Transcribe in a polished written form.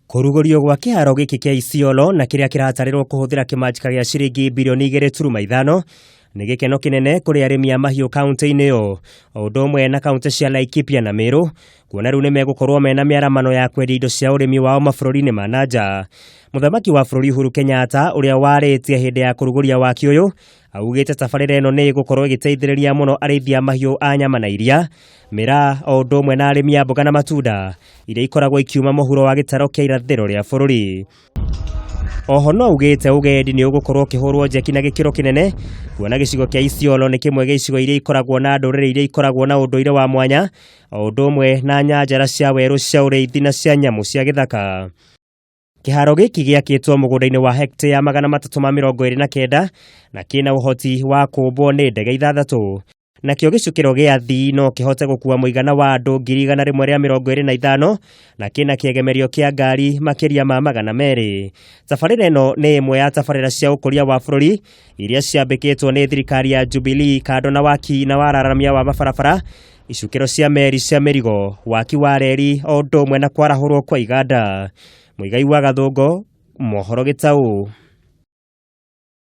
Kũrugũrio gwa kĩharo gĩkĩ kĩa Isiolo na kĩrĩa kĩratarĩrwo kũhũthĩra kĩmanjĩka gĩa ciringi birioni 2.5 nĩ gĩkeno kĩnene kũrĩ arĩmi a mahiũ kaunti-inĩ ĩyo o ũndũ ũmwe na kaunti cia Laikipia na Meru, kuona rĩu nĩ megũkorwo mena mĩaramano ya kwendia indo cia ũrĩmi wao mabũrũri-inĩ ma na nja. Mũthamaki wa bũrũri Uhuru Kenyatta, ũrĩa warĩtie hĩndĩ ya kũrugũria waki ũyũ, augĩte tabarĩra ĩno nĩ ĩgũkorwo ĩgĩteithĩrĩria mũno arĩithi a mahiũ a nyama na iria, mĩraa o ũndũ ũmwe na arĩmi a mboga na matunda iria ikoragwo ikiuma mũhuro wa gĩtaro kĩa irathĩro rĩa bũrũri. Oho no augĩte ũgendi nĩ ũgũkorwo ũkĩhũrwo njeki na gĩkĩro kĩnene, kuona gĩcigo kĩa Isiolo nĩ kĩmwe gĩa icigo iria ikoragwo na ndũrĩrĩ iria ikoragwo na ũndũire wa mwanya o ũndũ ũmwe na nyanjara cia werũ cia ũrĩithi na cia nyamũ cia gĩthaka. Kĩharo gĩkĩ gĩakĩtwo mũgũnda-inĩ wa hekita 329 na kĩna ũhoti wa kũmbwo nĩ ndege 6. Nakĩo gĩcukĩro gĩa athii no kĩhote gũkua mũigana wa andũ 125,000 na kĩna kĩegemerio kĩa ngari makĩria ma 200. Tabarĩra ĩno nĩ ĩmwe ya tabarĩra cia ũkũria wa bũrũri iria ciambĩkĩtwo nĩ thirikari ya Jubilee kando na waki na wararamia wa mabarabara, icukĩro cia meri cia mĩrigo, waki wa reri o ũndũ ũmwe na kwarahũrwo kwa iganda. Mũigai wa Gathũngũ, Mohoro Gĩtaũ.